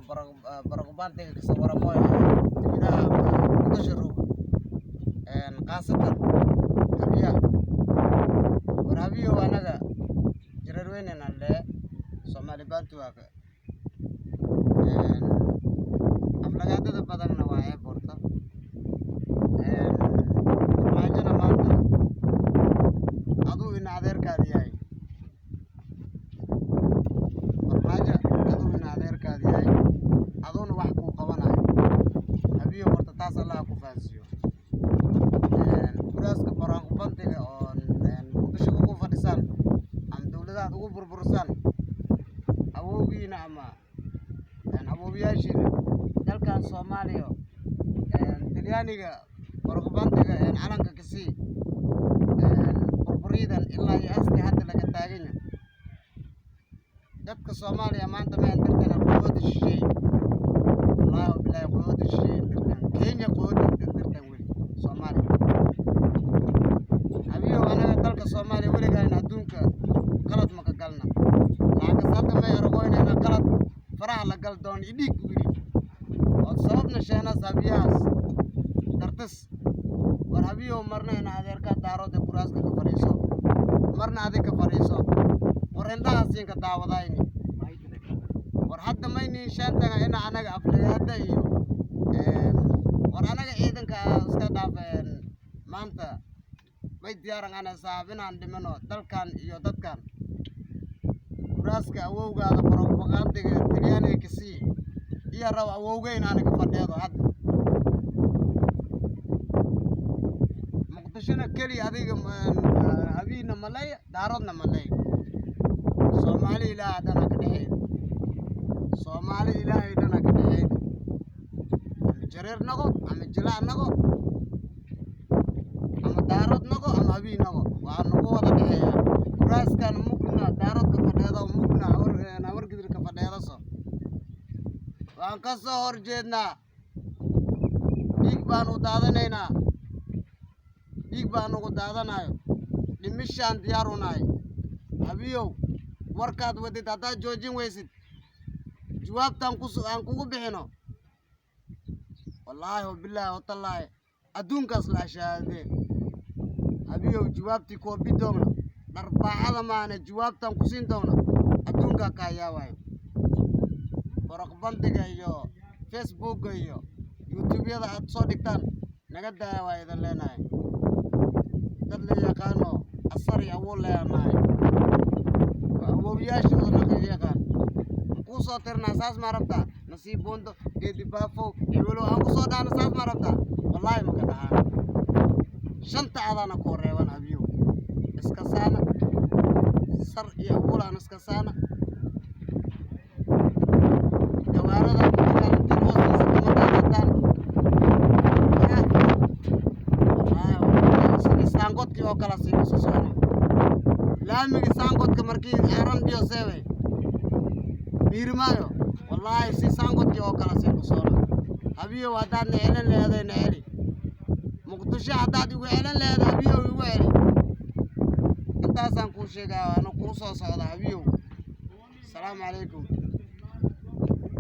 Barakubaantiga kasoo waramoy gudaha Muqdisho roog, khaasatan Hawiyaha. War Hawiyow, anaga Jareerweynena lee, Soomaali Bantu waa ka aflagaadada badanna waa ceeb horta. Farmaajona maanta aduu ina adeerkaadi yahay, Farmaajo aduu ina adeerkaadi yahay, aduuna wax kuu qabanayo. Hawiyow, horta taas Allaha ku fahansiiyo. Kuraaska baraankubantiga oo Muqdisho ugu fadhisaan ama dowladahaad ugu burburisaan awowgiina ama awowyaashiina dalkan Soomaaliya, Talyaaniga barakubantiga calanka kasii burburiyadan ilaa iyo asti hadda laga taagan yahay. Dadka Soomaaliya maanta ma indirtana quwada shisheeye. Wallaahi bilaahi, quwada shisheeye indirtan, Kenya quwada indirtan weli Soomaaliya. Hawiyow, anaga dalka Soomaaliya weligaan adduunka qalad ma ka galna, laakiinse hadda may aragoynayna qalad faraha la gal doono iyo dhiig weli ood sababna sheenas Hawiyahaas dartis. War Hawiyow, marna ina adeerkaa Daarood ee kuraaska ka fadhiiso, marna adig ka fadhiiso. War indhahaasiinka daawadayni. War hadda maynin sheentaga ina anaga aflagaada iyo war anaga ciidanka iska dhaaf. Maanta may diyaaran ana saab inaan dhimano dalkan iyo dadkan. Kuraaska awowgaada propaganda-ga Talyaaniga kasii iyo rab awowgeyn ana ka fadheedo hadda Muqdishona keliya. Adiga Hawiina malay, Daaroodna malay, Soomaali Ilaaha dhana ka dhexeyn, Soomaali Ilaahay dhana ka dhexeyn. Ama Jareer nago, ama Jilaac nago, ama Daarood nago, ama Hawiin nago, waa nagu wada dhexeeya kuraaskan. Mugna Daaroodka fadheedo, mugna Hawargidirka fadheedaso, waan ka soo horjeednaa. Dhiig baan u daadanaynaa, dhiig baan ugu daadanayo, dhimishaan diyaar u nahay. Hawiyow, warkaad wadid haddaad joojin weysid, jawaabtaan kus aan kugu bixino, wallaahi wabilaahi watallaahi, adduunkaas la ashaadee. Hawiyow, jawaabtii koobi doogna, dharbaaxada maane, jawaabtaan ku siin doogna adduunkaa kaa yaawayo. Boroqbandiga iyo Facebooka iyo YouTubeyada aad soo dhigtaan naga daaya, waa idin leenahay. Dad la yaqaano asar iyo awood leenahay oo awowyaashooda laga yaqaan. Makuu soo tirnaa? Saas ma rabtaa? Nasiib Buundo, Geedi Baafow, Hiwalow aan kusoo dhahno, saas ma rabtaa? Wallaahi maka dhahaan. Shanta adaana koo reeban. Hawiyow, iska saana, sar iyo awool aan iska saana. Gawaarada intiin hoostiisa kama daadataan. Ya wallaahi, sidii saangodkii oo kala sii kuso socno laamigii saangodka markii aaran dhiyo seeway miirimaayo. Wallaahi, si saangodkii oo kala sii ku socno. Hawiyow, haddaad na celin leeday, na celi. Muqdisho haddaad igu celin leeday, Hawiyow, igu celi. Intaasaan kuu sheegaya, waana kuu soo socda, Hawiyow. Asalaamu calaykum.